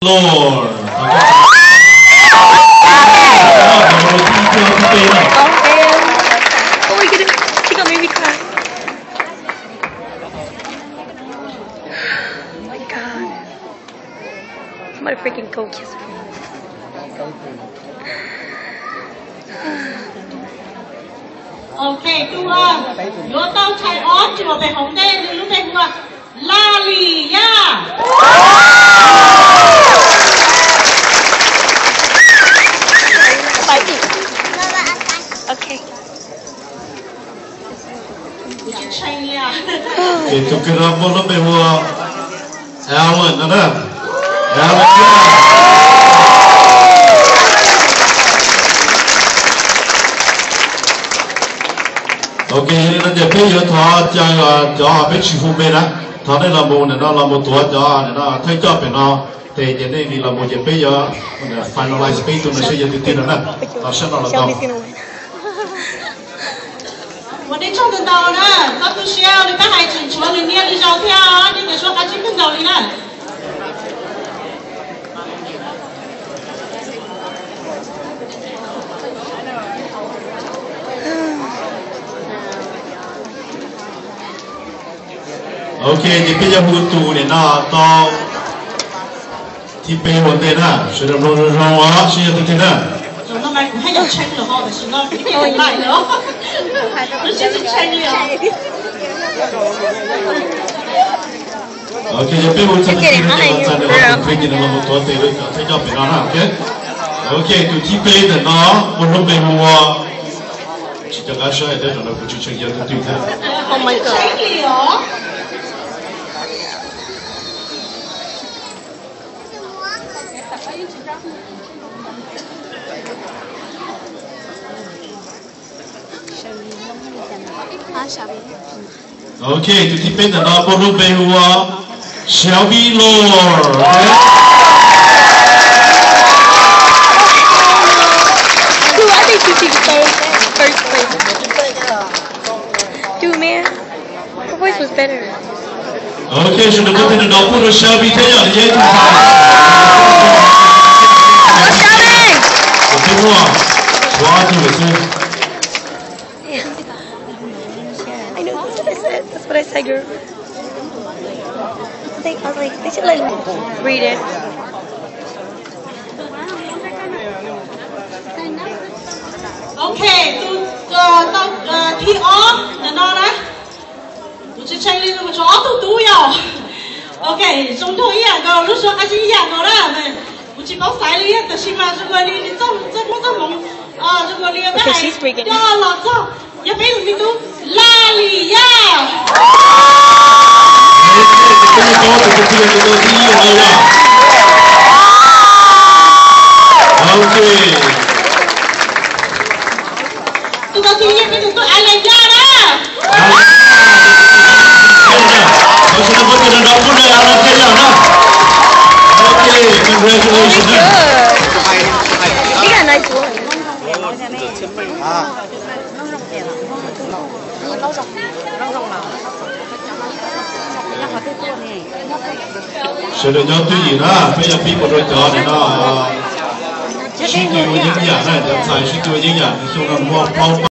Lord. What are you gonna, she gonna make me cry. Oh my God. Somebody freaking go kiss her. Ok, tus uas yuav tau tshais ob tsuas pem hauv ntej, nws lub npe hu ua Laj Lis Yaj. Ok. Ces tus kws no muaj lub npe hu ua Alan no na. Alan Yaj. Ok, yog li no ces peb yuav thov caw cov peb tsis hu npe na, thov nej los mus ntawm no los mus tuav cov ntawm no thawj coj pem no, ces nej li los mus ces peb yuav finalize peb ib tug no seb yog twg twg no na. Los sab no los tau. Ua nej tsaug ntau ntau na, txhob tu siab, nws pab hais tseem tshuav nws niaj li zaus thiab, nej cov suab qab zib kawg nkaus li na. Ok, ces peb yuav hu tus nim no tau thib peb ua ntej na, sawv daws mloog zoo zoo os, seb yog tus twg na. Ok, yog peb hu txog tus twg no ces ua txaj nws ua tus twg ces nws los mus tuav tes rau cov thawj coj pem no na, ok. Ok, tus thib peb ntawm no muaj lub npe hu ua, tsis coj qab saib thiab, tam no kuv tsis tshee yog tus twg thiab. Ok, tus thib peb ntawm no muaj lub npe hu ua Shelby Lord. Dude, I think she should be first place. Dude, man, her voice was better. Ok, sawv daws muab tej no pub rau Shelby thiab yom, li yog ib tug ntxhais. Shelby! Peb muaj tshuav ob tug lawm xwb. I know, that's what I said. That's what I said, girl. I think, I was like, they should, like, read it. Ok, tus, tus thib ob ntawm no na. Kuv tsis tshee li, tshuav ob tug tub yom. Ok, zoo nraug ib yam nkaus, lub suab qab zib ib yam nkaus na. Kuv tsis paub xaiv li, tab sis mas zoo nkaus li nws txoj, txoj hmoov, txoj hmoov, zoo nkaus li peb hais coj los txog yog peb tus me tub Laj Lis Yaj. Peb yeej paub tus twg yog tus thib ib no yom. Ok. Tus thib ib yog peb tus tub Alan Yaj na. Thov sawv daws muab tus no pub rau Alan Yaj na. Ok, congratulations na. He got a nice voice. Sawv daws nyob twj ywm na, peb yuav pib mus rau cov nim no sib tw ua yeeb yam na, cov ntxhais sib tw ua yeeb yam, nws xyoo no muaj plaub